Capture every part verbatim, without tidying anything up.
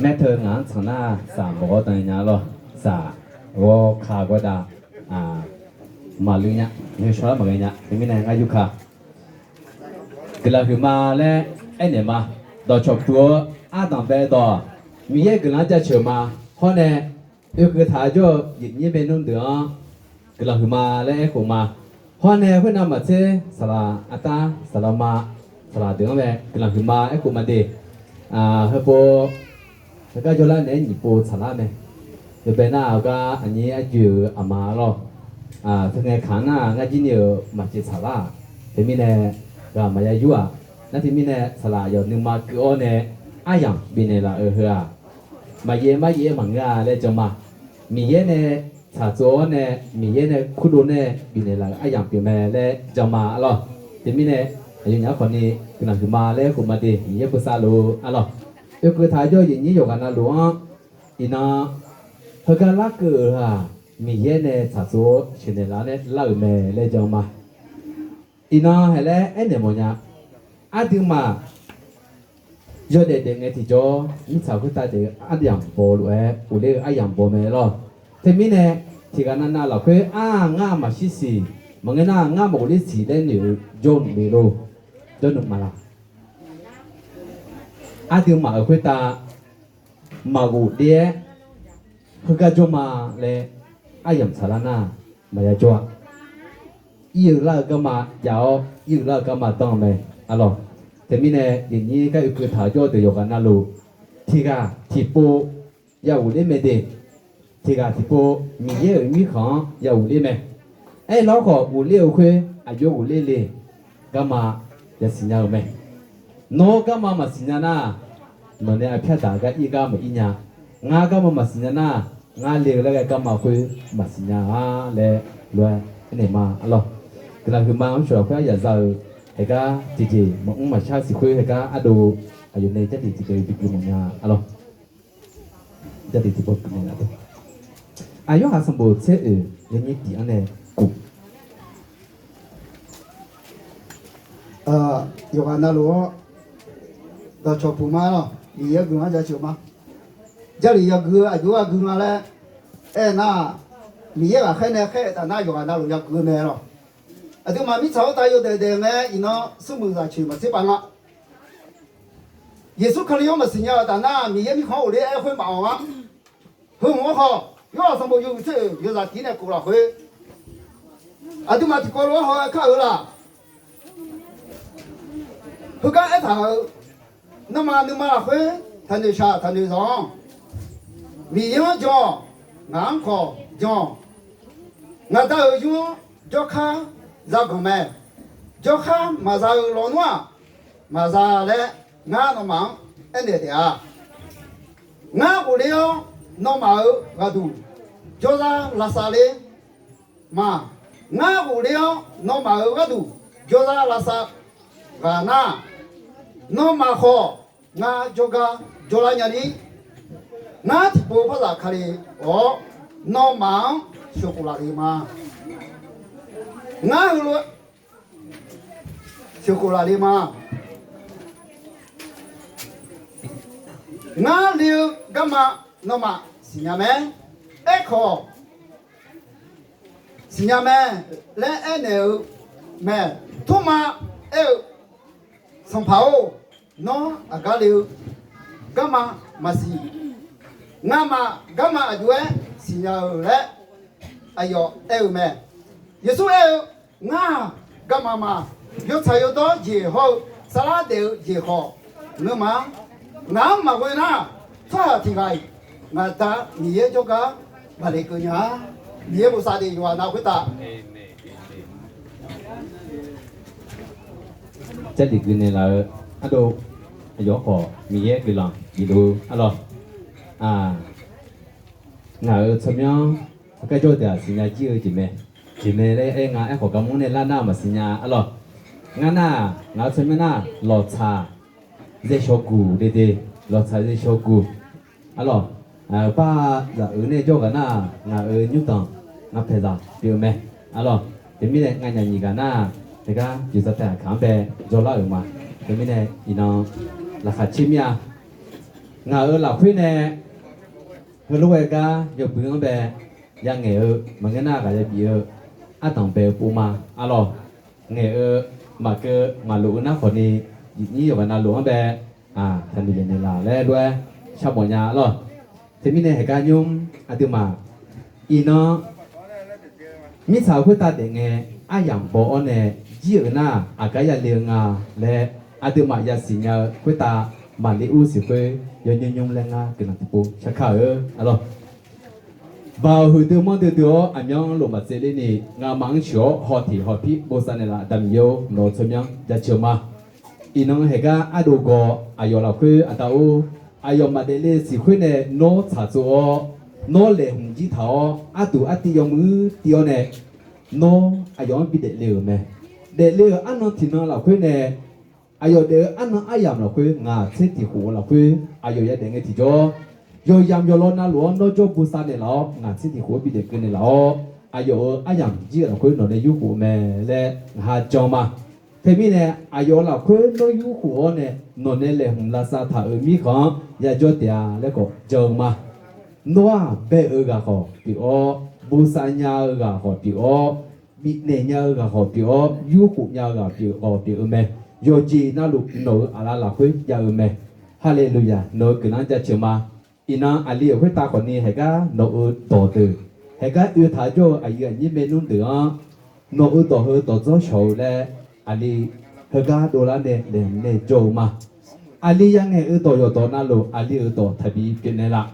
Maerteu ngaq-anr tsaq nar, saq mawq ghawr dan nya lawr. Saq ghawr ka gawrdav maqluiv nya, yawshawr-aer maqghae nya. Teumirnae ngar yurka guiqlanq huiqma laer aernaeq ma. Dawqcawq puq-eu ardanq bae dawq, Miqyaer guiqlanq-anr jaceuq ma. Hawr nae oekeuv taq jawr-eu jeqnyir bae nmr deuq-anr guiqlanq huiqma laer aerkhof ma. Hawr nae khoernav maqtser saqlaq artar, saqlaq ma, saqlaq deuq-anr mae guiqlanq huiqma aerkhof ma de. Heupov heugar jawrlar naeq-aer nyiq pov tsaqlar mae. Yawbae nar-aq gar aqnyir arjoe-euq aqma lawr. Teu ngae kaq-anr nar-aq ngar jir ni-euq maqcaev tsaqlar-aq. Teumirnae ghaq maqya yur-aq. Nar teumirnae saqlaq yawf nuima keuv-awr nae aryamq bifnaeq laf-euq heu-aq, maqyaev maryaev-aer maqngeur-a laer jan ma. Miqyaer nae tsaqtsov-awr nae, Miqyaer nae kurdov nae bifnaeq laf-euq aryamq pyeuf mae laer jan ma arlawr. Teumirnae aqyawfnyaf-anr khawfni guiqlanq huiqma laer khof ma de, Miqyaer bosav luf arlawr. Oekeuv taq jawr-eu jeqnyir yawqghaq navluf-anr iqnan heugar larkeuv-euq heu-aq, Miqyaer nae tsaqtsov-awr sheuqnaeq laf-awr nae lar-euq mae laer jan ma. Iqnan haeq laer aernaeq mawfnya. Aqduimaf yawdaef daef ngae tiqjawr mirtsaq khoertav daef-eu aryamq baw lof-aer ghofler-eu aryamq baw mae lawr. Teumirnae tiqghaq navnav lafkhoer ar ngar maqshir siq, maqngeur nar ngar maqghofler siq laer noeq-eu jawrluf le lor. Jawrluf maqlaq. Aqduimaf-euq khoertav maqghofler-aer heugar jawr ma laer aryamq tsaqlar nar maqya jawr-a. Ir-eu lar-eu garma jav-awr ir-eu lar-eu garma danr-eu mae arlawr. Teumirnae jeqnyir gar oekeuv taq jawr-eu deuq yawqghaq navluf, tiqghaq tiqpov ya ghofler mae de. Tiqghaq tiqpov Miqyaer-euq mirkhanq-anr ya ghofler mae. Aerlawr khawf ghofler-eu khoer aqjox ghofler le garma yasiq nya-euq mae. Nawr garma maqsiq nya nar, nawqnae aqpyar daq gar ir gar maqir nya. Ngar garma maqsiq nya nar, ngar le-eu laer ghae garma khoer maqsiq nya-a laer lof-aer aernaeq ma arlawr. Guiqlanq huiqma-anr shawq lafkhoer aryaq za-eu haegar tiqjeq maqmr maqshar siq khoer haegar ardov aqyawf nae Jarlif tiqdeuq-eu bi guv mawfnya arlawr. Jarlif tiqpov guv mawfnya de. Aqyawf-aq sanqbof tser oeq yawnyir tiq-anr nae kuf Yawqghaq navluf-anr dawqcawq puq ma lawr, Miqyaer guiqlanq-anr jaceuq ma. Jarlif yagui-eu aqjox-aer gui nga laer aernar-aq, Miqyaer ghaqkhaer nae khaer-eu taf nar yawqghaq navluf yagui-eu mae lawr. Aqduimaf mirtsaq-anr tav yawdaef daef ngae iqnan smrmuiq zaq coeq maqtser pav nga. Yeqsur Kali-anr maqsiq nya-euq taf nar Miqyaer mirkhanq-anr ghofler-aer khoer maqanr-a. Heu hmq-anr khawf, Yorhaq sanqbof yawhuiq tser oeq yawzaq tir nae kuf lafkhoer, aqduimaf tiqkawv lof-aer haw-aer kar-eu laf. Heugar aertaq-euq, nanrma nuima lafkhoer taqnoeq shaq taqnoeq zanq-anr, Miqyaer-anr jan-awq, ngaq-anr khawf jan-awq. Ngaq Da-euq yur-anr jawrkar zaganq mae. Jawrkar maqza-eu lawnmr-aq, maqza laer ngar nawmaf-anr aernaeq taef-a. Ngar ghofler-awr nawmaf-euq ghaqduq jawrzar lavsav ler ma. Ngar ghofler-awr nawmaf-euq gharduq jawrzar lavsav ghaq nar, nawmaf khawf ngar jawrgar jawrlar nyani, ngar tiqpov par zaf Kali-awr nawmaf-anr sheuqkhof laf le ma. Ngar heulof sheuqkhof laf le ma. Ngar le-eu garma nawmaf siqnya mae. Aerkhawf, siqnya mae laer aernaeq-eu mae. Tormav aer-eu, Sanqpaq-or, nawr aqgar le-eu garma maqsiq. Ngamaf garma aqjox-aer siqnya-euq laer aqyawf aer-eu mae. Yeqsur aer-eu, Ngar-aq garma ma. Yawtsaq yawdawr jeq hawr-eu saflar daef-eu jeq khawf ngeur ma. Ngaq-anr maqghoe nar, tsawrhaq tiq ghaq-iq ngaq Da Miqyaer jawrgar maqle keuv nya-a. Miqyaer bosav de yawqghaq nav khoertav Jarlif guinaeq laf-eu ardov, aqyawf khawf Miqyaer guiqlanq bifluf-eu arlawr. Ngaq-euq tsawrmyanr-anr garjawr deuq-aq siqnya jir-eu jeq mae. Jeq mae laer aer nga. Aerkhawf garmanr nae lar nar maqsiqnya arlawr. Ngar nar-aq ngaq-euq tsawrmyanr nar lawqtsaq zaeqshawq guq de de, lawqtsaq zaeqshawq guq arlawr. Aqpar zaq-euq nae jawr ghaq nar-aq ngaq-euq nymrdanq ngaq paeqzaq pyeuf-eu mae arlawr. Teumirnae nganyaf nyiq ghaq nar-aq Heugar jeqzaq taef aqkaq-anr bae jawrlar-euq ma. Teumirnae iqnan laqkhaq caer mir-a. Ngaq-euq lafkhoer nae heulof-aer gar yawbui-anr bae yangaeq-eu maqngeur nar ghaq yabif-eu ardanq bae-eu pov ma. Arlawq, ngaeq-eu maqkeuv maqlof-eu nar khawfni, iqnyir yawqghaq navluf-anr bae taqnoeq yaeqnaeq laf laer lof-aer sharmawf nya arlawq. Teumirnae heugar nymr aqduimaf iqnan mirtsaq-eu khoertav daefngae aryamq baw-awr nae jir-euq nar aqgar yale-eu nga laer aqduimaf yasiq nya-eu khoertav maqler ur siq khoer yawnymr nymr laer ngar guiqlanq tiqpov shar kar-eu arlawq. Baoq huiqdui manrdui dui-awr aqmyanluf maqtsaevler ni ngamaf-anr sheuq-awr haw tiq haw pir bosav naeqlaf Aqda Miqyaer-or, nawq-eu tsawrmyanr jaceuq ma. Iqnan heugar ardov gawq aqyawf lafkhoer aqda-or, aqyawf maqdaef le siq khoer nae nawr tsaqtsov-awr, nawr laeqhmq jir taq-awr arduq artiv yawmuiq tiv-awr nae nawr aqyawf-anr bidaef le-euq mae. Daefle-euq arnan tiqnan lafkhoer nae aqyawf daef-eu arnan aryamq lafkhoer ngaq tser tiq khof-eu lafkhoer aqyawf yadaef ngae tiqjawr, yawqyamq yawqlaw navluf-anr nawr jawr bosav naeqlaf-awr ngaq tser tiq khof-anr bidaef keuv naeqlaf-awr aqyawf-euq aryamq jir-euq lafkhoer nawq nae yurkhof-eu mae laer ngaq ha jan ma. Teumirnae aqyawf-euq lafkhoer nawr yurkhof-awr nae nawq nae laeqhmq lavsav taq-euq mirkhanq-anr yajawr taef-a laer khawf jan-eu ma. Nawr-aq bae-eu ghaq khawf pyeuf-awr, bosav nya-eu ghaq khawf pyeuf-awr, bifnaeq nya-eu ghaq khawf pyeuf-awr, yurkhof nya-eu ghaq pyeuf khawf pyeuf-eu mae. Yawqjeq navluf nawq-euq aqlaf lafkhoer jav-eu mae. Haleluya! Nawq-euq guiqlanq-anr jaceuq ma. Iqnan aqli-euq khoertav khawfni heugar nawq-euq dawq deuq, heugar oe taq jawr-eu aqyuif aqnyir maernmr deuq-anr nawq-euq dawq heu dawq dzawr shawq-eu laer aqli heugar dovlar nae laeqhmq nae jawr-eu ma. Aqli ya'ngaeq-eu dawq yawqdawq navluf aqli-euq dawq taqbi pyeufnaeq laf.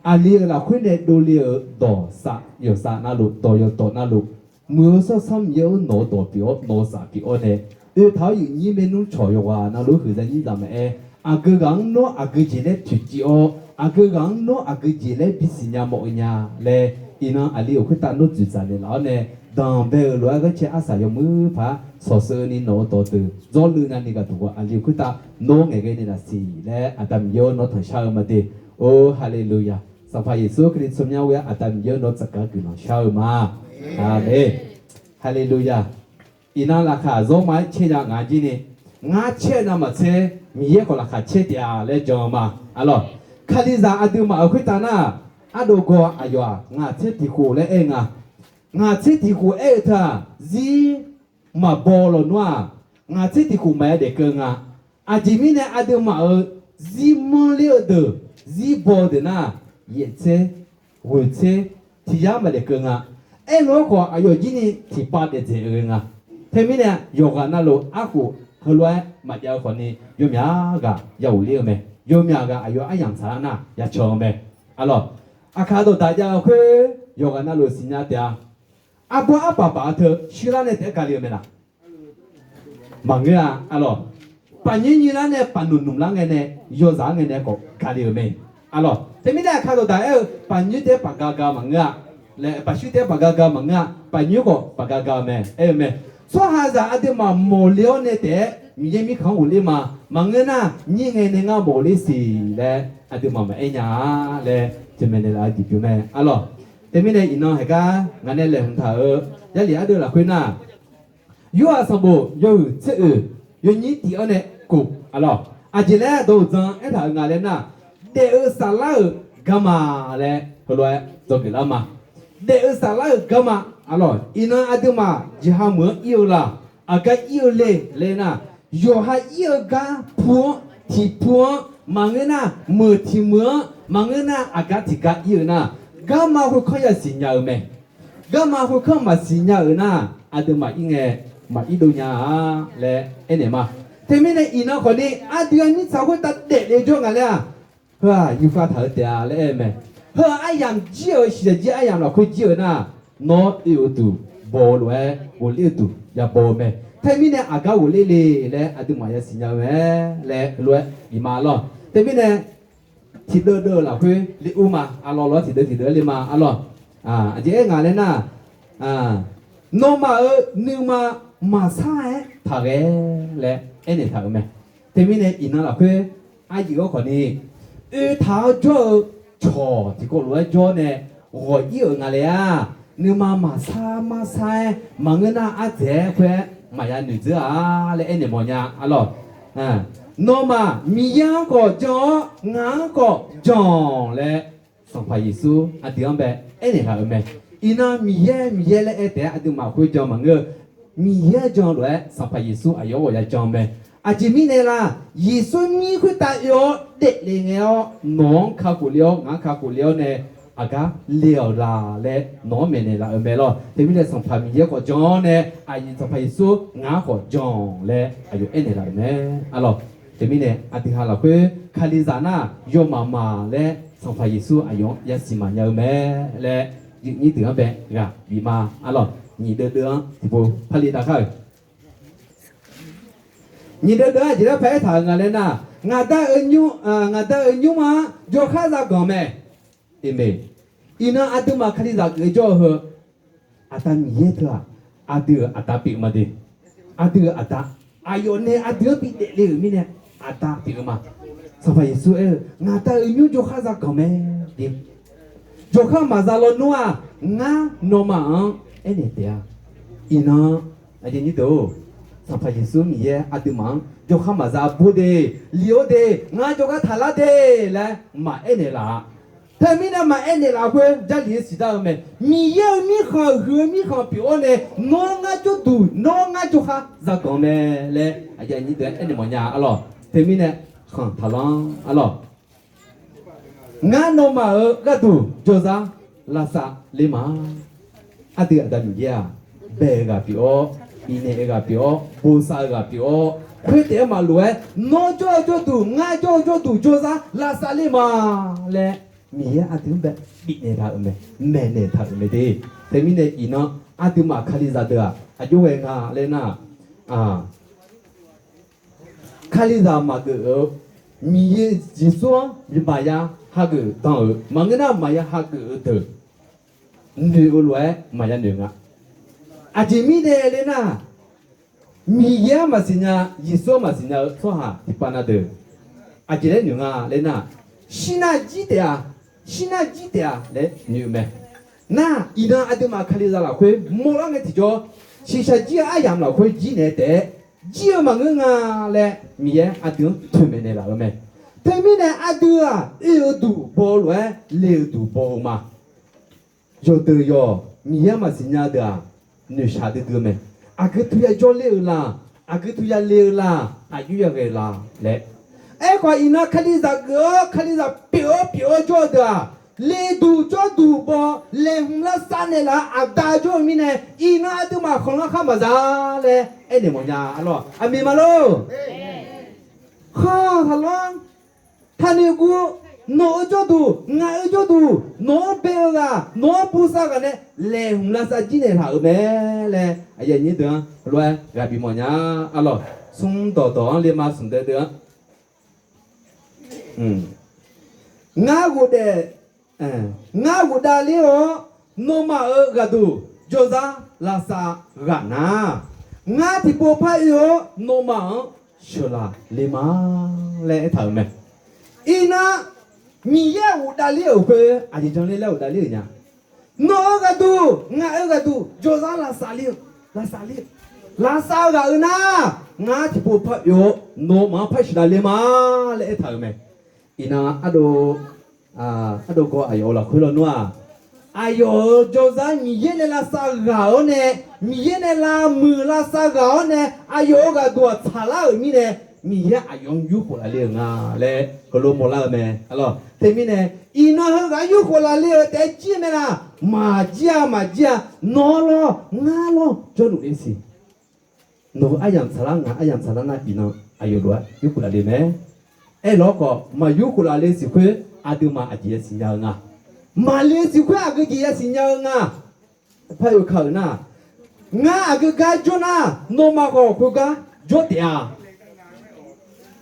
Aqli-euq lafkhoer nae dovle-euq dawq saf yawqsaf navluf dawq yawqdawq navluf, muiq-eu Sanqpaq Miqyaer-or, nawq-eu dawq pyeuf-awr nawq-eu saf pyeuf-awr nae, oe taq-awr yuifnyir maernmr cawq yawqghaq navluf huiqza nyir zaq maqaer, aqgeu ghaq-anr nawr aqgeu jeq laer toeqciv-awr, aqgeu ghaq-anr nawr aqgeu jeq laer bisiq nya mawf-eu nya laer, iqnan aqli-euq khoertav nawr dzoeqdzaq naeqlaf-awr nae, danqbae-euq lof-aer ghanrcae arsaq yawmuiq paq-aer sawqseuv ni nawq-euq dawq deuq dzawrluiv navni gaqduq ghaq aqli-euq khoertav nawr ngaeqghae naeqlaf siq laer Aqda Miqyaer-or, nawr tanqshar-eu ma de. Or, haleluya! Sanqpaq Yeqsur Kali tsawrmyanr ghoe-aer Aqda Miqyaer-or, nawr tsaqkaq guiqlanq shar-eu ma. Aqmeq. Haleluya! Iqnan laqkhaq zawr ma-aer caer nya ngaq jir ni, ngar caer-eu navmaqtser Miqyaer khawf laqkhaq caer taef-a laer jan-eu ma. Arlawq, Kalizaq aqduimaf-euq khoertav nar, ardov gawq aqyawf-aq ngaq tser tiq khof laer aer-eu nga. Ngaq tser tiq khof aer-eu teu-aq, zir maqbaw lawnmr-aq, ngaq tser tiq khof maqya daef keuv nga. Aqjeq mirnae aqduimaf-euq zir manrler-eu deuq, zir baw-eu deuq nar, yaeq tser, ghoeq tser, tiq yar maqdaef keuv nga. Aerlof-aer khawf aqyawf jir ni tiqpav daef dzaeq-eu nga. Teumirnae yawqghaq navluf arkhof heulof-aer maqjav-eu khawfni yawmyaq ghaq ya ghofler-eu mae. Yawmyaq ghaq aqyawf aryamq saqlar nar ya can-eu mae. Arlawq, aqkaq dawqdaq jav-eu khoer yawqghaq navluf siqnya taef-a. Arbawr arbaq baq-eu teu shuirlar nae taef-aer gale-eu mae laq? Maqngeur-a. Arlawq, paqnyoer nyoerlar nae paqnmq nmqlar ngae nae yawzaq-anr ngae nae khawf gale-euq mae. Arlawq, teumirnae aqkaq dawqdaq aer-eu paqnyoer taef-aer paqga ga maqngeur-a. Laer paqshuir taef-aer paqga ga maqngeur-a. Paqnyoer khawf paqga ga-eu mae aer-eu mae. Tsawrhaqzaq aqduimaf mawqle-awr nae taef-aer Miqyaer mirkhanq-anr ghofler ma. Maqngeur nar nyir ngae nae ngar mawqler siq laer aqduimaf maqaer nya-a laer teumaeq naeqlaf-eu jeq pyeuf mae. Arlawq, teumirnae iqnan haiq gar ngaq nae laeqhmq taq-euq Jarlif ardeuv lafkhoer nar, Yorhaq sanqbof yawhuiq tser oeq yawnyir tiq-anr nae kof. Arlawq, aqjeq laer dawq-euq dzan aertaq-euq nga laer nar, daef-eu saflar-euq garma laer heulof-aer dzawgeuf lar ma. Daef-eu saflar-euq garma. Arlawq, iqnan aqduimaf jeqha meuq-anr ir-eu la? Aqgar ir-eu le laer nar, yawqha ir-eu gar pu-anr tiq pu-anr maqngeur nar, meuq tiq meuq-anr maqngeur nar, aqgar tiq gar ir-eu nar, garma khoerkanr yasiq nya-eu mae. Garma khoerkanr maqsiq nya-euq nar, aqduimaf ir ngae maqir dov nya-a laer aernaeq ma. Teumirnae iqnan khawfni aqdui-aq mirtsaq khoertav daefle jawr nga laer-aq, heu-aq yufkhav taq-eu taef-a laer aer-eu mae. Heu-aq aryamq jir-euq shiqshaq jir aryamq lafkhoer jir-eu nar, nawr oe-eu duq baw-eu lof-aer ghofler-eu duq ya baw-eu mae. Teumirnae aqgar ghofler le laer aqduimaf yasiq nya-eu mae laer heulof-aer bif ma lawr. Teumirnae tiqdeuv deuv-eu lafkhoer ler ur ma. Arlawq, lawr tiqdeuv tiqdeuv-aer ler ma. Arlawq, aqjeq aer nga laer nar, nawmaf-euq nuima maqsar-aer taqghae laer aernaeq taq-euq mae. Teumirnae iqnan lafkhoer arjif-awr khawfni oe taq-awr jawr-eu cawq tiqkawv lof-aer jawr nae ghawq ir-euq nga laer-aq, nuima maqsar marsar-aer maqngeur nar ardzaeq-aer khoer-aer maqya noeq dzeur-a laer aernaeq mawfnya arlawq. Nawmaf Miqyaer-anr khawf jan-awr ngaq-anr khawf jan laer Sanqpaq Yeqsur aqdui-anr bae aernaeq laf-euq mae. Iqnan Miqyaer Miqyaer laer aer taef-aer aqduimaf khoerjan maqngeur-eu, Miqyaer-anr jan lof-aer Sanqpaq Yeqsur aqyawf-anr ghawqya jan mae. Aqjeq mirnae la, Yeqsur mir khoertav oe-awr daefle ngae-awr nawq-anr kakhof le-awr ngaq-anr kakhof le-awr nae aqgar le-awq laq laer nawq-anr maeqnaeq laf-euq mae lawq. Teumirnae Sanqpaq Miqyaer khawf jan-awr nae, aqyuif Sanqpaq Yeqsur ngaq-anr khawf jan laer aqyawf aernaeq laf-euq mae arlawq. Teumirnae aqdui ha lafkhoer Kalizaq nar yawmaf maf laer Sanqpaq Yeqsur aqyawf-anr yasiq maqnya-eu mae laer, nyir deuq-anr bae ghaq bif ma arlawq. Nyiq deuv deuv-anr tiqpov parli dav kar-euq. Nyiq deuv deuv-anr aqjeq lar paq-aer taq-euq nga laer nar, ngaq da-euq nymr, ngaq da-euq nymr-anr jawrkhar zaganq mae. Eq mae. Iqnan aqduimaf Kalizaq geuf-eu jawr-eu heu, Aqda Miqyaer teu-aq, aqdui-euq aqda pyeuf-eu ma de. Aqdui-euq aqda, aqyawf nae aqdui-anr bidaef le-euq mirnae aqda pyeuf-eu ma. Sanqpaq Yeqsur aer-eu, ngaq da-euq nymr jawrkhar zaganq mae de. Jawrkhar maqza lawnmr-aq, ngar nawmaf-anr aernaeq taef-a. Iqnan, aqyuif aqnyir deuq-or, Sanqpaq Yeqsur Miqyaer aqduimaf-anr jawrkhar maqza bur de, li-or de, ngar jawrgar taqlar de laer maqaer naeqlaf-a. Teumirnae maqaer naeqlaf khoer Jarlif-anr siqdar-eu mae. Miqyaer-euq mirkhanq, huiq-eu mirkhanq pyeuf-awr nae, nawr ngar jawrduq, nawr ngar jawrkhar zaganq mae laer aqyuif aqnyir deuq-anr aernaeq mawfnya arlawq. Teumirnae khanq taqlanr arlawq. Ngar nawmaf-euq gharduq jawrzar lavsav ler ma. Aqdui Aqda Miqyaer-aq, bae-eu ghaq pyeuf-awr, bifnaeq-eu ghaq pyeuf-awr, bosav-eu ghaq pyeuf-awr, khoertaef-aer maqlof-aer, nawr jawr-eu jawrduq, ngar jawr-eu jawrduq jawrzar lavsav ler ma laer, Miqyaer aqdui-anr bae bifnaeq taq-euq mae, maeqnaeq taq-euq mae de. Teumirnae iqnan aqduimaf Kalizaq deuq-aq, aqjox ghae nga laer nar, Kalizaq maqgeuf-eu, Miqyaer Yeqsur-anr maqya hageuf dan-euq maqngeur nar, maqya hageuf-eu deuq noeq-eu lof-aer maqya noeq nga. Aqjeq mirnae le nar, Miqyaer-anr maqsiqnya, Yeqsur-anr maqsiqnya-eu tsawrhaq tiqpav na deuq aqjeq laer noeq nga laer nar, shirnav jir taef-a, shirnav jir taef-a laer noeq-eu mae. Nar, iqnan aqduimaf Kalizaq lafkhoer mawrlar ngae tiqjawr, shiqshaq jir-eu aryamq lafkhoer jir naeq-aer taef-aer jir-eu maqngeur nga laer Miqyaer aqdui-anr toeqmaeq naeqlaf-eu mae. Teumirnae aqdui-aq, oe-eu duq baw-eu lof-aer le-eu duq baw-eu ma. Yawqdeuq yawq Miqyaer-anr maqsiqnya deuq-aq, noeqshaq duidui-eu mae. Aqgeu tu ya jawrler-eu la, aqgeu tu ya le-eu la, aqjox ya ghae la laer. Aerkhawf, iqnan Kalizaq geuf-awr, Kalizaq pyeuf-awr pyeuf-awr jawr-eu deuq-aq, leqduq jawrduq baw, laeqhmq lavsav naeqlaf-eu aqda jawr-eu mirnae, iqnan aqduimaf khanqlanr khar maqza laer aernaeq mawfnya arlawq. Aqmeq ma lor. Khanq taqlanr, taqnoeq guv, nawq-eu jawrduq, ngaq-eu jawrduq, nawq-anr bae-eu ghaq, nawq-anr bosav ghaq nae laeqhmq lavsav jir naeqlaf-euq mae laer aqyuif aqnyir deuq-anr lof-aer ghaq bif mawfnya arlawq. Smr dawqdawq-anr le ma smq deuv deuv-anr Ngar ghofdaef, ngar ghofdav ler-awr nawmaf-euq ghaqduq jawrzar lavsav ghaq nar, ngar tiqpov par oe-awr nawmaf-anr sheuqlaf le ma laer aertaq-euq mae. Iqnan, Miqyaer ghofdav ler-euq khoer aqjeq janler laer ghofdav ler-euq nya. Nawq-eu ghaqduq, ngaq-eu ghaqduq jawrzar lavsav ler-eu, lavsav ler-eu, lavsav-eu ghaq-eu nar, ngar tiqpov par oe-awr nawmaf-anr par sheuqlaf le ma laer aertaq-euq mae. Iqnan ardov, ardov gawv aqyawf-euq lafkhoer lawnmr-aq, aqyawf-euq jawrzar Miqyaer nae lavsav ghaq-awr nae, Miqyaer nae lavmuiq lavsav ghaq-awr nae, aqyawf-euq ghaqduq-aq tsaqlar-euq mirnae, Miqyaer aqyawf-anr yurkhof laf le-euq nga laer heulof mawrlar-eu mae. Teumirnae, iqnan heughaq-anr yurkhof laf le-euq taef-aer jir-eu mae laf, maqjir-a maqjir-a, nawr lawr ngar lawr jawrluf le siq. Nawq-eu aryamq tsaqlar ngaq-eu aryamq tsaqlar nar iqnan aqyawf lof-aer yurkhof laf le mae. Aerlawr khawf, maqyurkhof laf le siq khoer aqduimaf aqjeq yasiq nya-eu nga. Maqle siq khoer aqgeu jeq yasiq nya-eu nga. Par oe ka-euq nar, ngar aqgeu gar jawr nar, nawmaf khawf khoergar jawr taef-a.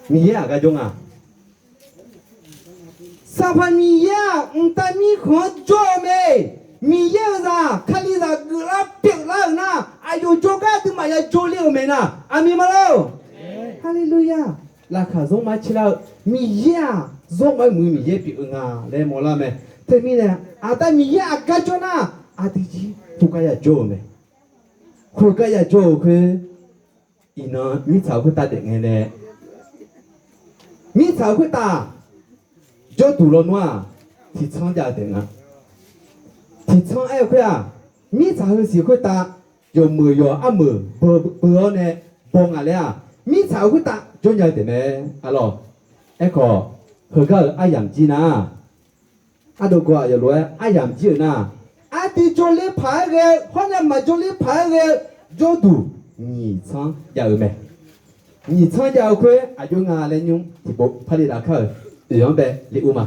Miqyaer aqgar jawr nga. Sanqpaq Miqyaer-aq, mqtav mirkhanq-anr jawr-eu mae. Miqyaer-euq zaq Kalizaq geuflar pyeuflar-euq nar, aqyawf jawrgar aqduimaf ya jawrler-euq mae nar, aqmeq ma lor. Haleluya. Laqkhaq zanrma-aer caerlar-eu Miqyaer-aq, zanrma-aer muiq-eu Miqyaer pyeuf-eu nga laer mawrlar mae. Teumirnae, Aqda Miqyaer aqgar jawr nar, aqdui jir khoergar ya jawr-eu mae. Khoergar ya jawr-eu khoer, Iqnan mirtsaq-euq khoertav daefngae nae, mirtsaq-euq khoertav jawrduq lawnmr-aq, tiqtsanr jav-eu taef nga. Tiqtsanr aer-eu khoer-aq, mirtsaq heusiq khoertav yawqmeuq yawq armeuq beu-awr nae baw nga laer-aq, mirtsaq-euq khoertav jawrnya-eu taef mae. Arlawq, aerkhawf, heugar-euq aryamq jir nar, ardov gawv-aq yawqlof-aer aryamq jir-euq nar, aqdui jawrler paq-aer ghae-eu hawr nae maqjawrler paq-aer ghae-eu jawrduq nyiqtsanr jav-eu mae. Nyiqtsanr jav-eu khoer aqjox nga laer nymr tiqpov parli dav kar-euq oeq-anr bae le ur ma.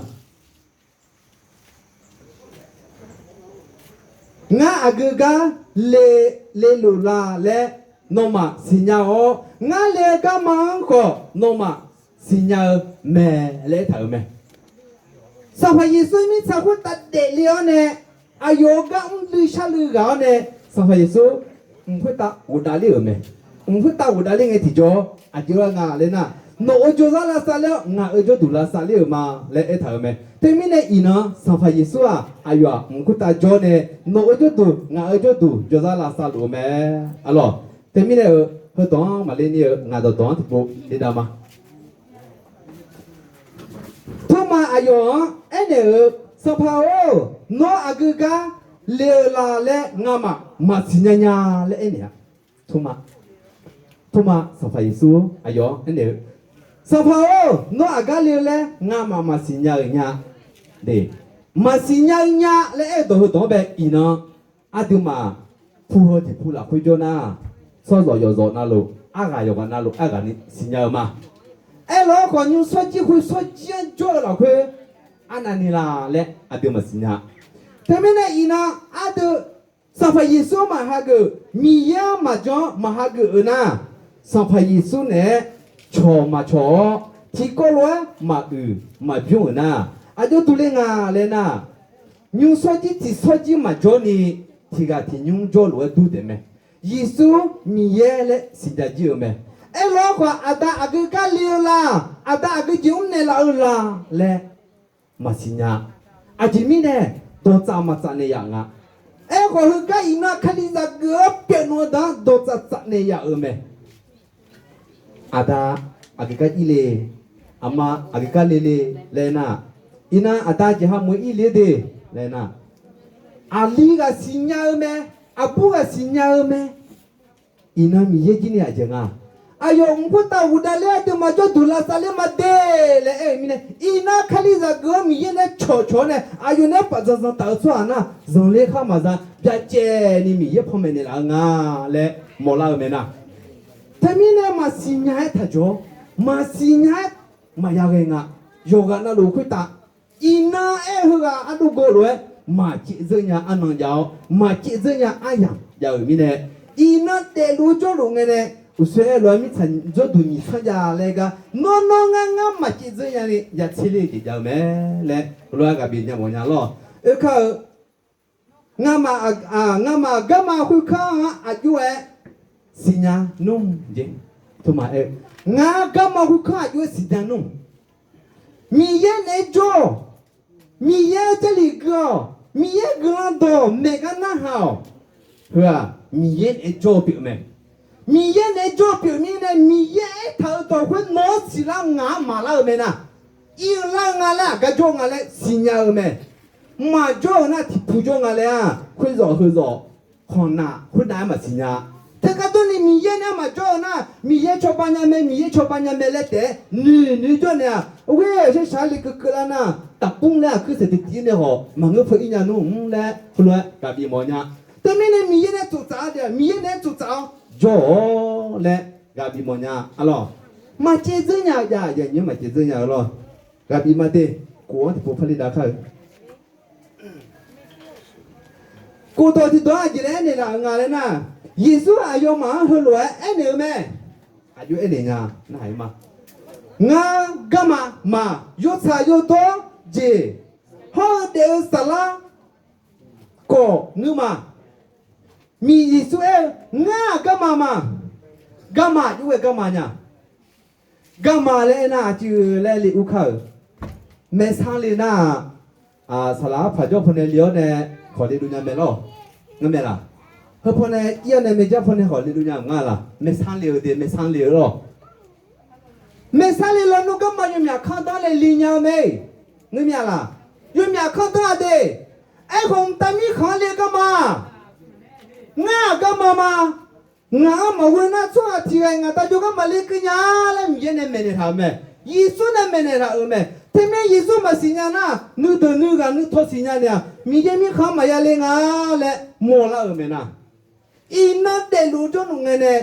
Ngar aqgeu gar le, le luf la laer nawmaf siqnya-awr, ngar le-eu garma-anr khawf nawmaf siqnya-eu mae laer aertaq-euq mae. Sanqpaq Yeqsur mirtsaq khoertav daefle-awr nae, aqyawf-euq gar mrluiv sharluiv ghaq-awr nae, Sanqpaq Yeqsur mq khoertav ghofdav ler-euq mae. Mq khoertav ghofdav ler ngae tiqjawr aqjox-aer nga laer nar, nawq-euq jawrzar lavsav ler-awr ngaq-euq jawrduq lavsav ler-euq ma laer aertaq-euq mae. Teumirnae iqnan Sanqpaq Yeqsur-aq aqyawf-aq mq khoertav jawr nae, nawq-euq jawrduq ngaq-euq jawrduq jawrzar lavsav luf-eu mae. Arlawq, teumirnae-euq heudawq-anr maqle ni-eu ngaq dawqdawq-anr tiqpov le dav ma. Tormav aqyawf-anr aernaeq-euq, Sanqpaq-or, nawr aqgeu gar le-eu la laer ngamaf maqsiq nya nya laer aernaeq-a. Tormav, Tormav Sanqpaq Yeqsur aqyawf-anr aernaeq-eu, Sanqpaq-or, nawr aqgar le-eu laer ngamaf maqsiq nya-euq nya. De, maqsiq nya-eu nya laer aer-eu dawq heudawq-anr bae iqnan, aqduimaf pu heu tiq pu lafkhoer jawr nar, tsawrzawq yawqzawq navluf, arghaq yawqghaq navluf, arghaq ni siqnya-eu ma. Aerlof-aer khawf, nymr shawrjir khoer shawrjir-anr jawr-eu lafkhoer arnavni la laer aqdui maqsiq nya. Teumirnae iqnan aqdui Sanqpaq Yeqsur-anr maqhageuf, Miqyaer-anr maqjan-anr maqhageuf-eu nar, Sanqpaq Yeqsur naeq-aer cawq maqcawq-awr, tiqkawv lof-aer maquiq maqbymr-euq nar, aqjox duq le nga laer nar, nymr shawrjir tiq shawrjir maqjawr ni, tiq ghaq tiq nymr jawrluf-aer dur taef mae. Yeqsur Miqyaer laer siqnya jir-eu mae. Aerlof-aer khawf, Aqda aqgeu gar le-eu la, Aqda aqgeu jeq mrnaeq laf-eu la laer maqsiq nya. Aqjeq mirnae dawqtsaf maqtsaf naeq yaf nga. Aerkhawf, heugar iqnan Kalizaq geuf-awr pyeuf nmr-eu deuq-anr dawqtsaf tsaf naeq yaf-euq mae. Aqda aqgeu gar ir le, aqma aqgeu gar le le laer nar, iqnan aqda jeq ha mq-eu ir le de laer nar, aqli ghaq siqnya-eu mae, aqbur ghaq siqnya-eu mae. Iqnan Miqyaer jir ni aqjeq nga. Aqyawf mq khoertav ghofdav ler-awr aqduimaf jawrduq lavsav ler ma de laer aer-euq mirnae, iqnan Kalizaq geuf-anr Miqyaer nae cawqcawq-awr nae aqyawf nae paf zanqzanq taf-eu tsawrhaq nar, zanqler khar maqza byacaevni Miqyaer panmaeq naeqlaf-eu nga laer mawrlar-eu mae nar. Teumirnae maqsiq nya-aer taqjawr, maqsiq nya-aer maqya ghae nga. Yawqghaq navluf khoertav, iqnan aer-eu heughaq ardov gawv lof-aer maqcaev dzeur nya arnan jav-awr, maqcaev dzeur nya aryamq jav-euq mirnae, iqnan daefluf-eu jawrluf ngae nae, uqshoe aer lof-aer mirtsaq jawrduq nyiq tsanr jav laer gar, nawr nawr ngar ngar maqcaev dzeur nyani yatser ler-eu jeq jav-eu mae laer heulof-aer ghaq bif nya mawf nya lawr. Oekar-eu, ngamaf, ngamaf garma khoerkanr-anr aqjox-aer siqnya nmr jeq. Ngar garma khoerkanr aqjox-aer siqnya nmr. Miqyaer naeq-aer jawr-awq. Miqyaer-eu Jarlif gui-awq. Miqyaer guiqlanq dawq maeq gar narhaq-awq. Heu-aq, Miqyaer naeq-aer jawr-eu pyeuf mae. Miqyaer naeq-aer jawr-eu pyeuf mirnae, Miqyaer aertaq-eu dawq khoer nawq-anr siqlar ngaq-anr maqlar-eu mae nar, ir-eu lar-eu nga laer aqgar jawr nga laer siqnya-eu mae. Maqjawr-eu nar tiqpu jawr nga laer-aq, khoerzawq heuzawq khanqnaq khoernav-aer maqsiqnya. Teugar durni Miqyaer nae-aer maqjawr-eu nar, Miqyaer cawba nya mae, Miqyaer cawba nya mae laer taef-aer noeq noeq jawr naeq-aq, ghoer-eu shar shaq le keuvkeuv lar nar, taqpmr laer aqkuir saeqtiq tiv nae khawf maqngeur peu ir nya nmr laer heulof-aer ghaq bif mawf nya. Teumirnae Miqyaer nae tsoftsaf-a de, Miqyaer nae-aer tsoftsaf-awr jawr-awq laer ghaq bif mawf nya. Arlawr, maqcaev dzeur nya-eu jav, aqyuif aqnyir maqcaev dzeur nya-eu lawr. Ghaq bif ma de, kof-anr tiqpov parli dav kar-eu. Kof dawq tiqdawq-anr aqjeq laer aernaeq laf-euq nga laer nar, Yeqsur aqyawfmaf-anr heulof-aer aernaeq-eu mae. Aqjox aernaeq nya nar-aq ma, ngar garma ma, yawtsaq yawdawr jeq hawr-eu daef-eu saflar khawf ngeur ma. Miqyaer Yeqsur aer-eu, ngar garma ma. Garma aqjox ghae garma nya. Garma laer aernar aqcuiv laer le ur kar-euq. Maeqsar le nar-aq, saqlaq arpaq jawr pawnae le-awr nae kawqle dov nya mae lawr. Ngar mae laq? Heu pawnae ir-awr nae maeq jar pawnae khawf le dov nya-euq nga laq? Maeqsanr le-eu de, maeqsanr le-eu lawr. Maeqsanr le lawnmr garma yawmyaq kanr danr le le nya-eu mae. Ngeur mya laq? Yawmyaq kanr danr-a de. Aerkhawf mqtav mirkhanq-anr le garma, ngar-aq garma ma. Ngaq-anr maqghoe nar tsawrhaq tiq ghaq-iq ngaq da jawrgar maqle keuv nya laer Miqyaer nae maeqnaeq taq-euq mae. Yeqsur nae maeqnaeq taq-euq mae. Teumirnae Yeqsur maqsiq nya nar, nuideuq nuighaq nuitaw siqnya naeq-aq, Miqyaer mirkhanq-anr maqya le nga laer mawrlar-euq mae nar. Iqnan daefluf-eu jawrluf ngae nae,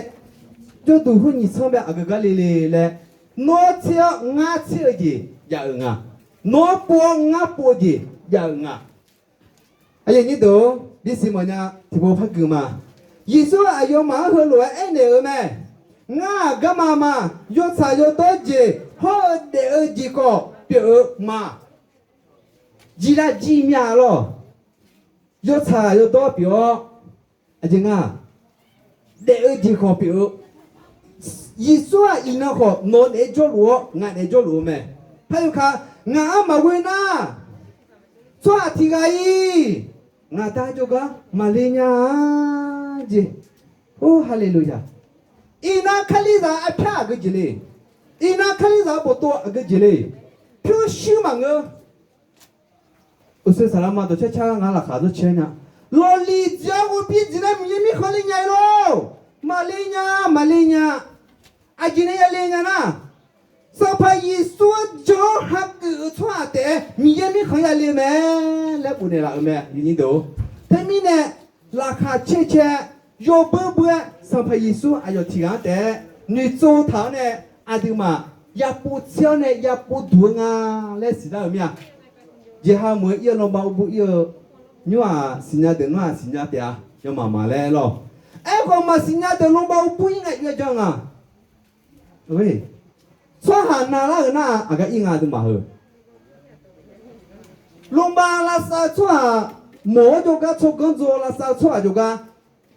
jawrduq khoer nyiq tsanr bae aqgeu gar le le laer, nawr tser-awr ngar tser-eu jeq jav-euq nga. Nawr pov-awr ngar pov-eu jeq jav-euq nga. Aqyuif aqnyir deuq-or, bisiq mawfnya tiqpov par gui ma. Yeqsur aqyawfmaf-anr heulof-aer aernaeq-eu mae. Ngar-aq garma ma. Yawtsaq yawdawr jeq hawr-eu daef-eu jeq khawf pyeuf-eu ma. Jiqlar jir mya lawr. Yawtsaq yawdawr pyeuf-awr, aqjeq nga, daef-eu jeq khawf pyeuf-eu. Yeqsur-aq iqnan khawf nawq naeq-aer jawrluf-awr ngaq naeq-aer jawrluf-eu mae. Par yawkaq, ngaq-anr maqghoe nar, tsawrhaq tiq ghaq-iq ngaq da jawrgar maqle nya-a jeq. Or, haleluya. Iqnan Kalizaq arpyar aqgeu jeq le. Iqnan Kalizaq-eu boftov aqgeu jeq le. Pyurshuir maqngeur. Uqshoe saqlaqma dawqcar car gar ngar laqkhaq zawr caer nya. Lawqliq dziq-awr ghovbir dziq nar Miqyaer mirkhanq le nya-ir lor. Maqle nya, maqle nya. Aqjeq nae ya le nya nar, Sanqpaq Yeqsur-anr jan-awr hageuf-eu tsawrhaq taef-aer Miqyaer mirkhanq ya le mae laer bofnaeq laf-euq mae. Teumirnae laqkhaq caer caer, yawbeur beur-aer Sanqpaq Yeqsur aqyawf tiq ghaq-anr taef-aer noeqtsov taq-awr nae, aqduimaf yapov tser-awr nae yapov duq-eu nga laer siqlar-euq mir-a. Jeqha meuq-eu ir-eu lanba uvbur ir-eu nymr-aq siqnya deuq nmr-aq siqnya taef-a, yawmaf maqlaer lawr. Aerkhawf maqsiqnya deuq lanba uvbur ir ngae oe jan nga. Tsawrhaq navlar-euq nar-aq aqgar ir nga aqduimaf heu. Lanba lavsav-eu tsawrhaq mawq-awr jawrgar tsawrganr dzaw lavsav-eu tsawrhaq jawrgar,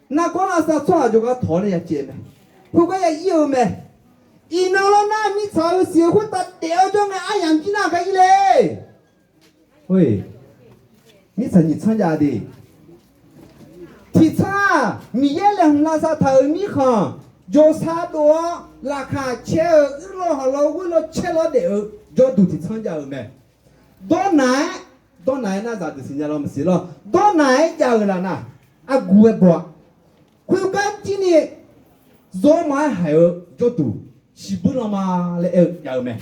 nargawr lavsav-eu tsawrhaq jawrgar tawq-awr nae ya caev mae. Khoergar ya ir-eu mae. Iqnan lawr nar mirtsaq-euq siq-eu khoertav daef-awr jawr ngae aryamq jir nar gar ir le. Mirtsaq nyiq tsanr jav de. Tiq tsanr-aq Miqyaer laeqhmq lavsav taq-euq mirkhanq jawrsar dov-awr laqkhaq caer-eu uirlaw haqlaw ghoerlaw caer law daef-eu jawrduq tiq tsanr jav-euq mae. Dawrnaq-aer, dawrnaq-aer nar zaqdeuq siqnya law maqsiq lawr, dawrnaq-aer jav-euq laf nar, aqguq-aer baw-a. Khoergar jir ni, zawr ma-aer haiq-eu jawrduq shiqbuir lanma laer aer-eu jav-eu mae.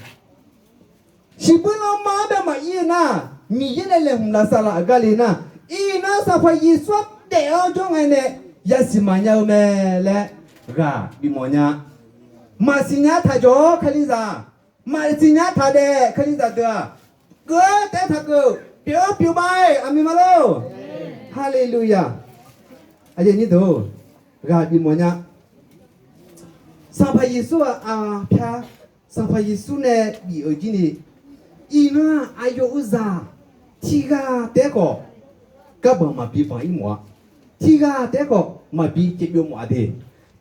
Shiqbuir lanma-anr bae maqir-eu nar, Miqyaer nae laeqhmq lavsav laf-euq gar le nar, iqnan Sanqpaq Yeqsur-anr daef-awr jawr ngae nae yasiq maqnya-eu mae laer ghaq bifmawf nya. Maqsiq nya taq jawq-awr Kalizaq, maqsiq nya taq daef Kalizaq deuq-aq, keuv-aer taef-aer taqkeuv pyeuf-eu pyeuf ma-aer aqmir ma lor. Haleluya. Aqyuif aqnyir deuq-or, ghaq bifmawf nya. Sanqpaq Yeqsur-aq arpyar, Sanqpaq Yeqsur nae bif-euq jir ni, iqnan aqyawf-euq zaq tiq ghaq taef-aer khawf garbanq maqbi banq-ir mawf-a. Tiq ghaq taef-aer khawf maqbi caevbyov mawf-a de.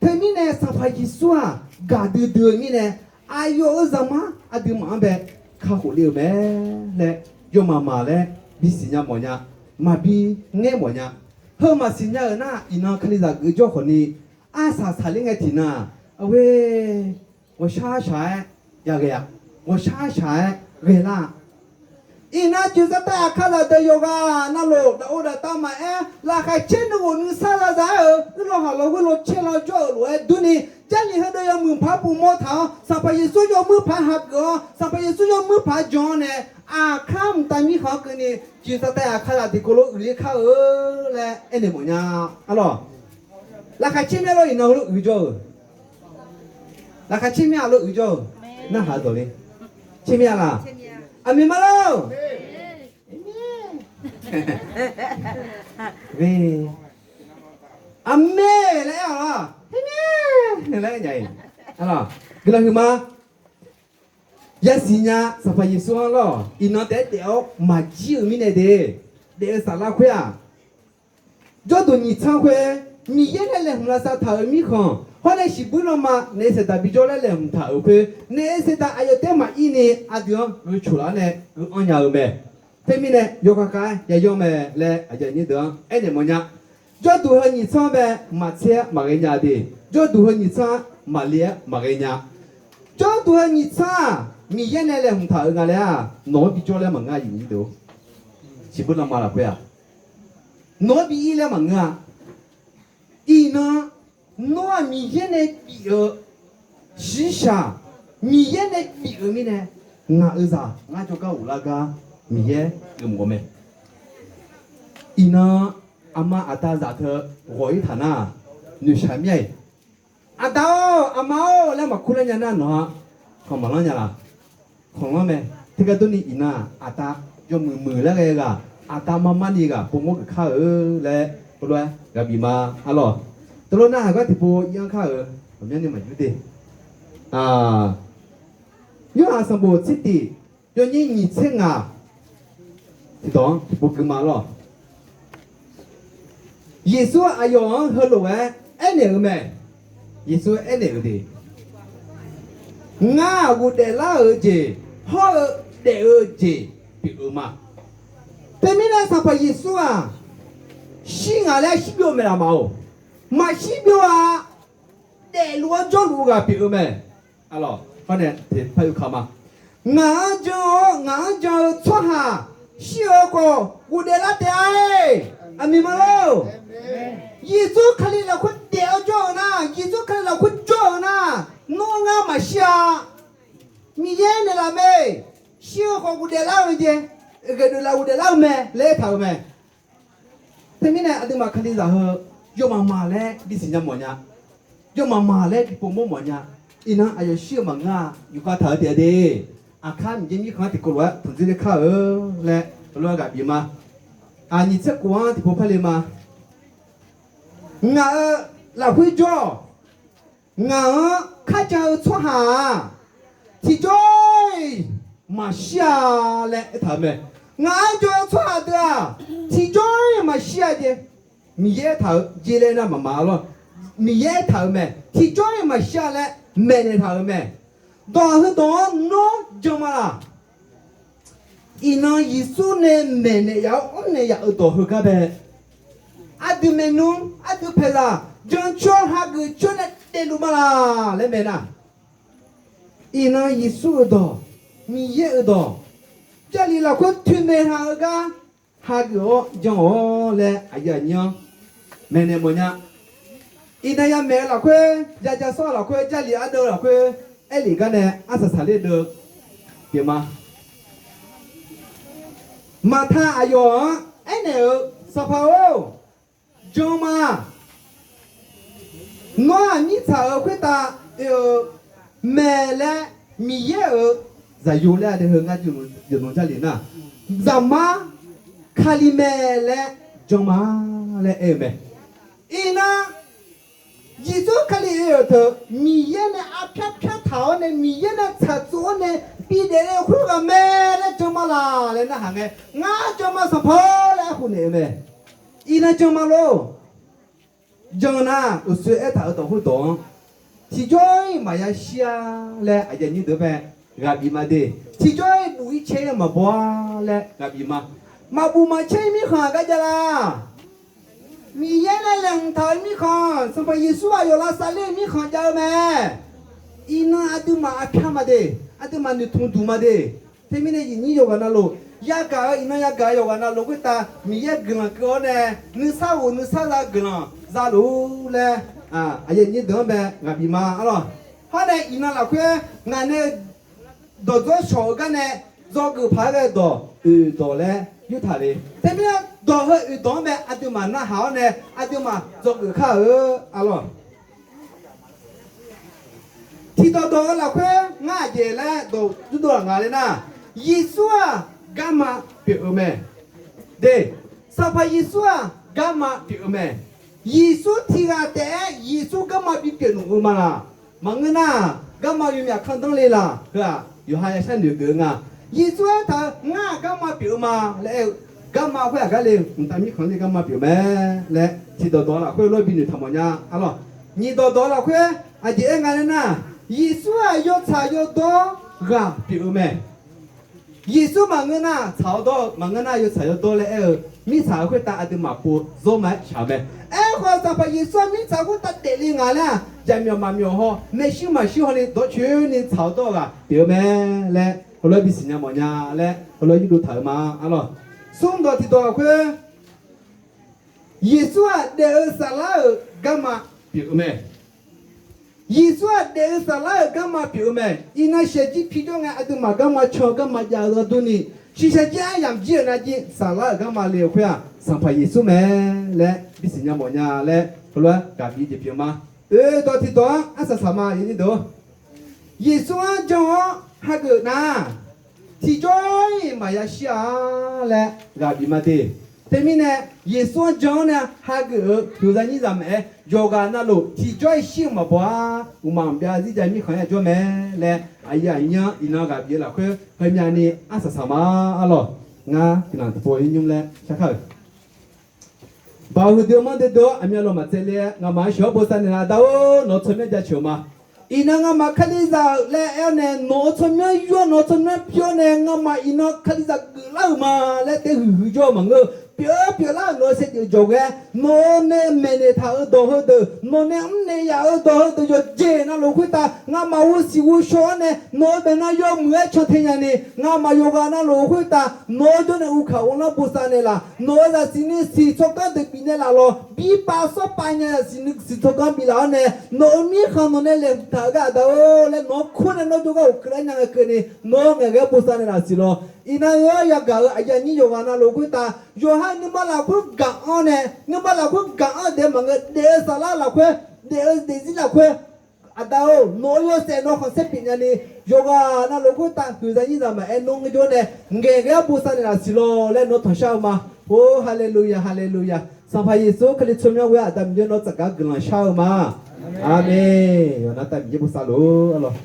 Teumirnae Sanqpaq Yeqsur-aq gaqdui dui-eu mirnae, aqyawf-euq zaqmar aqduimaf-anr bae kakhof le-euq mae laer yawmaf maf laer bisiq nya mawf nya, maqbi ngaer mawf nya. Heu maqsiq nya-euq nar, iqnan Kalizaq geuf jawr khawf ni, arsaq saqler ngae tiqnan, aer, ghawqshar shaq-aer yaghae-a. Ghawqshar shaq-aer ghaelar-a. Iqnan jeqzaq tav aqkar zaqdeuq yawqghaq navluf daqov daqtav maqaer, laqkhaq caer nuighof nuisar zaza-aer-euq uirlaw haqlaw ghoerlaw caer law jawr-euq lof-aer durni, Jarlif heudeuq yawmuiq paq-aer bumawr taq-awr, Sanqpaq Yeqsur yawmuiq paq-aer hageuf-awr, Sanqpaq Yeqsur yawmuiq paq-aer jan-awr nae, aqkar mqtav mirkhanq-anr keuvni, jeqzaq tav aqkar zaq tiqkawv lof uiqler kar-eu laer aernaeq mawf nya. Arlawq, laqkhaq caer mir-a lor, iqnan heulof uiqjawr-euq. Laqkhaq caer mir-a lor uiqjawr-euq. Narhaq-eu dawq le. Caer mir-a laq? Aqmeq ma lor. Aqmeq laer aer-awq laq? Laer nya-iq. Guiqlanq huiqma. Yasiq nya Sanqpaq Yeqsur-anr lawr, iqnan taef-aer daef-awr maqjir-euq mirnae de. Daef-eu saflar khoer-aq, jawrduq nyiq tsanr khoer, Miqyaer nae laeqhmq lavsav taq-euq mirkhanq hawr nae shiqbuir lanma naef saeqdaq bijawr laer laeqhmq taq-euq khoer, naef saeqdaq aqyawf taef-aer maqir ni aqdui-anr ghecoq laf-awr nae geu-anr nya-eu mae. Teumirnae yawkhav khav-aer yayanr mae laer aqyuif aqnyir deuq-anr aernaeq mawf nya. Jawrduq heu nyiq tsanr bae maqtser-aer maqghae nya de. Jawrduq heu nyiq tsanr-aq maqle-aer maqghae nya. Jawrduq heu nyiq tsanr-aq Miqyaer nae laeqhmq taq-euq nga laer-aq, nawq-anr bijawr laer maqngeur-a, iqnyir deuq-or. Siqbur lanma lafkhoer-aq, nawq-anr bi ir laer maqngeur-a. Iqnan, nawr-aq Miqyaer nae bif-eu shiqshaq, Miqyaer nae bif-eu mirnae, ngaq-euq zaq ngar jawrgar ghoflar gar Miqyaer geufmawf-eu mae. Iqnan, aqma aqda zaq teu ghawq-ir taq nar-aq, noeqshaq mir-a. Aqda-or, aqma-or laer maqkur lar nya nar, nawq-a khanq maqlanr nya laq? Khanqlanr mae. Teugar durni iqnan-aq, aqda yawmuiq muiq laer ghae ghaq, aqda mar mar ni ghaq povmawr geuf kar-eu laer, heulof-aer ghaq bif ma. Arlawq, teulof narhaq gar tiqpov ir-anr kar-euq ghawqmyanrni maqyur de. Yorhaq sanqbof tsertif yawnyir nyiq tser ngaq tiqdawq-anr tiqpov gui ma lawq. Yeqsur aqyawf-anr heulof-aer aernaeq-eu mae. Yeqsur aernaeq-euq de, Ngar-aq ghofdaef lar-euq jeq hawr-eu daef-eu jeq pyeuf-eu ma. Teumirnae Sanqpaq Yeqsur-aq, shir ngaq laer shirbyov maeq laf maq-awq. Maqshir byov-a. Daefluf-anr jawrluf-eu ghaq pyeuf-eu mae. Arlawq, hawr nae teqpar yur ka ma. Ngaq-anr jan-awr ngaq-anr jan-eu tsawrhaq shir-eu khawf ghofdaef lar taef-a-e. Aqmeq ma lor. Yeqsur Kali lafkhoer daef-awr jawr-eu nar, Yeqsur Kali lafkhoer jawr-eu nar, nawr ngar maqshir-a. Miqyaer naeqlaf mae. Shir-eu khawf ghofdaef lar-eu jeq, ghae deuq laf ghofdaef lar-eu mae laer aertaq-euq mae. Teumirnae aqduimaf Kalizaq heu yawmaf maf laer bisiq nya mawf nya. Yawmaf maf laer bi povmawr mawf nya. Iqnan aqyawf shir-eu maqngeur-a. Yufkhav taq-eu taef-a de. Aqkar Miqyaer mirkhanq-anr tiqkawv lof-aer tanqdzoer le kar-eu laer heulof-aer ghaq bif ma. Aqnyiq tser khof-anr tiqpov par le ma. Ngaq-euq lafkhoer jawr-awq. Ngaq-anr kar jan-eu tsawrhaq-aq, tiqjawr-iq maqshir-a laer aertaq-euq mae. Ngaq-anr jan-eu tsawrhaq deuq-aq, tiqjawr-iq maqshir-a jeq. Miqyaer aertaq-euq jeq laer nar maqmaq-a lawr. Miqyaer aertaq-euq mae. Tiqjawr-iq maqshir-a laer maeqnaeq taq-euq mae. Dawq heudawq-anr nawr jan ma laq? Iqnan Yeqsur nae maeqnaeq yaf-awr mrnaeq yaf-euq dawq heugar bae, aqdui maeqnan, aqdui paeqzaq jancoer hageuf coer nae daefluf ma laq laer maeq nar, iqnan Yeqsur-euq dawq, Miqyaer-euq dawq, Jarlif lafkhoer toeqmaeq haq-eu gar hageuf-awr jan-awq laer aqyuif aqnyir-anr maeqnaeq mawf nya. Iqnan yamaeq-eu lafkhoer, ya ja sawr-eu lafkhoer, Jarlif ardeuv-eu lafkhoer, aerlef gar nae arsaq saqler deuv pyeuf ma. Maqta aqyawf-anr aernaeq-eu, Sanqpaq-or, jan ma. Nawr-aq mirtsaq-euq khoertav oe-eu mae laer, Miqyaer-euq zaqyo laer aqdui heu ngar yawqnan Jarlif nar, Zaqmar Kali mae laer jan ma laer aer-eu mae. Iqnan Yeqsur Kali oe-euq teu Miqyaer nae arpyar pyar taq-awr nae, Miqyaer nae tsaqtsov-awr nae bidaef le khoerghaq mae laer jan ma laq laer narhaq ngae, ngar jan ma Sanqpaq laer aerkhof naeq-eu mae. Iqnan jan ma lor. Jan nar, uqshoe aertaq-euq dawq khoerdawq-anr tiqjawr-iq maqya shir-a laer aqyuif aqnyir deuq bae ghaq bif ma de. Tiqjawr-iq buf-ir caer-ir maqbaw-a laer ghaq bif ma. Maqbuf maqcaer-ir mirkhanq gar jav la? Miqyaer nae laeqhmq taq-eu mirkhanq, Sanqpaq Yeqsur aqyawf lavsav ler-eu mirkhanq jav-eu mae. Iqnan aqduimaf arpyar ma de, aqduimaf noeqtmq duq ma de. Teumirnae iqnyir yawqghaq navluf, yagaq-eu iqnan yagaq-eu yawqghaq navluf khoertav Miqyaer guiqlanq keuv-awr nae, nuisar ghof nuisar za guiqlanq za luf-ur laer, aqyuif aqnyir deuq-anr bae ghaq bif ma arlawq. Hawr nae iqnan lafkhoer ngaq nae dawqdzawr shawq-eu gar nae dzawgeuf paq-aer ghae-eu dawq oeq dawq laer yurtaq le. Teumirnae dawq heu oeq dawq-anr bae aqduimaf narhaq-awr nae aqduimaf dzawgeuf kar-eu arlawq. Tiqdawqdawq-eu lafkhoer ngar aqjeq laer dawq yurdov laf nga laer nar, Yeqsur-aq garma pyeuf-eu mae. De, Sanqpaq Yeqsur-aq garma pyeuf-eu mae. Yeqsur tiq ghaq taef-aer Yeqsur garma bipyeuf nmr-eu ma laq? Maqngeur nar, garma yawmyaq kanrdanr le laq? Heu-aq yawqha ya sharnoeq geuf-eu nga. Yeqsur aertaq-eu, Ngar-aq garma pyeuf-eu ma laer aer-eu, garma khoer-aq gar le, mqtav mirkhanq le garma pyeuf mae laer tiqdawqdawq lafkhoer lof-aer binoeq taq mawf nya arlawq. Nyiq dawqdawq lafkhoer aqjeq aer nga laer nar, Yeqsur-aq yawtsaq yawdawr ghaq pyeuf-eu mae. Yeqsur maqngeur nar tsaq-awr dawr-eu, maqngeur nar yawtsaq yawdawr laer aer-eu, mirtsaq-euq khoertav aqduimaf pov zawr ma-aer shaq-eu mae. Aerkhawf, Sanqpaq Yeqsur-aq mirtsaq khoertav daefle nga laer-aq, jaqmyawf maqmyawf haw, maershuir maqshuir hawni dawrcoeni tsaq-awr dawr-eu ghaq pyeuf-eu mae laer heulof-aer bisiqnya mawfnya laer heulof-aer yurdov taq-euq ma arlawq. Smrdawq tiqdawq lafkhoer Yeqsur-aq daef-eu saflar-euq garma pyeuf-eu mae. Yeqsur-aq daef-eu saflar-euq garma pyeuf-eu mae. Iqnan shaqjir pi jawr ngae aqduimaf garma can-eu garma jav-eu gharduq ni, shiqshaq jir aryamq jir-euq nar jir saflar-euq garma le-euq khoer-aq Sanqpaq Yeqsur mae laer bisiqnya mawfnya laer heulof-aer ghaq bif-eu jeq pyeuf ma. Oe dawq tiqdawq-anr arsaq saq ma. Yeqsur-anr jan-awr hageuf nar, tiqjawr-iq maqya shir-a laer ghaq bif ma de. Teumirnae, Yeqsur-anr jan-awr nae hageuf-euq huiqzaq nyir zaq maqaer, yawqghaq navluf tiqjawr-iq shir-eu maqbaw-a. Uqmaq mqbyav zirjav mirkhanq-anr yajawr mae laer aqyuif aqnyir-anr iqnan ghaq bif-eu lafkhoer heumyavni arsaq saq ma arlawq. Ngar guiqlanq tiqpov-aer nymr laer shar kar-euq. Baoq huiqdui-eu manr duidui-awr aqmyanluf maqtsaevle-aer ngamaf-anr sheuq-awr bosav naeqlaf. Aqda-or, nawq-eu tsawrmyanr jaceuq-eu ma. Iqnan ngamaf kalizaq-euq laer aer-awr nae nawq-eu tsawrmyanr yur-awr nawq-eu tsawrmyanr pi-awr nae ngamaf iqnan kalizaq geuflar-euq ma laer taef huiqhuiq jawr-eu maqngeur-eu. Pyeuf pyeuflar-euq nawq-eu saevdzeuf jawq ghae, nawq-eu nae maeqnaeq taq-euq dawq heudeuq, nawq nae mrnaeq yaf-eu dawq heudeuq yawqjeq navluf khoertav ngamaf ghovsiq ghovshaw-awr nae nawq-eu baeqnan yawmuiq-aer can te nyani, ngamaf yawqghaq navluf khoertav nawq-eu jawr nae uvkaq uvlanr bosav naeqlaf. Nawq-eu zaqsiq nuisiq tsawrganr deuq bifnaeq laf lawq. Birpav sawrpav nya zaqsiq nuisiq tsawrganr biflaf-awr nae, nawq-eu mirkhanq nawq nae laeqhmq taq-euq gar aqda-or laer nawq-anr kur nae nawr jawrgar ghofkeuv lar nya ngae keuvni nawr ngaeqghae-aer bosav naeqlaf siq lawq. Iqnan-eu-anr yagaq-euq aqyuif aqnyir yawqghaq navluf khoertav yawqha nuima lafkhoer gaq-anr nae, nuima lafkhoer gaq-anr daef maqngeur, daef-eu saflar lafkhoer, daef-eu daefzir lafkhoer, aqda-or, nawq-eu yawshaef nawr khanqsaer pyeuf nyani, yawqghaq navluf khoertav huiqzaq nyirzaq maqaer nawr ngeur jawr nae ngaeqghae-aer bosav naeqlaf siq lawq laer nawr tanqshar-eu ma. Or, haleluya, haleluya. Sanqpaq Yeqsur Kali tsawrmyanr ghoe-aer Aqda Miqyaer nawr tsafgar guiqlanq shar-eu ma. Aqmeq. Yawqnan tav Miqyaer bosav luf-ur arlawq.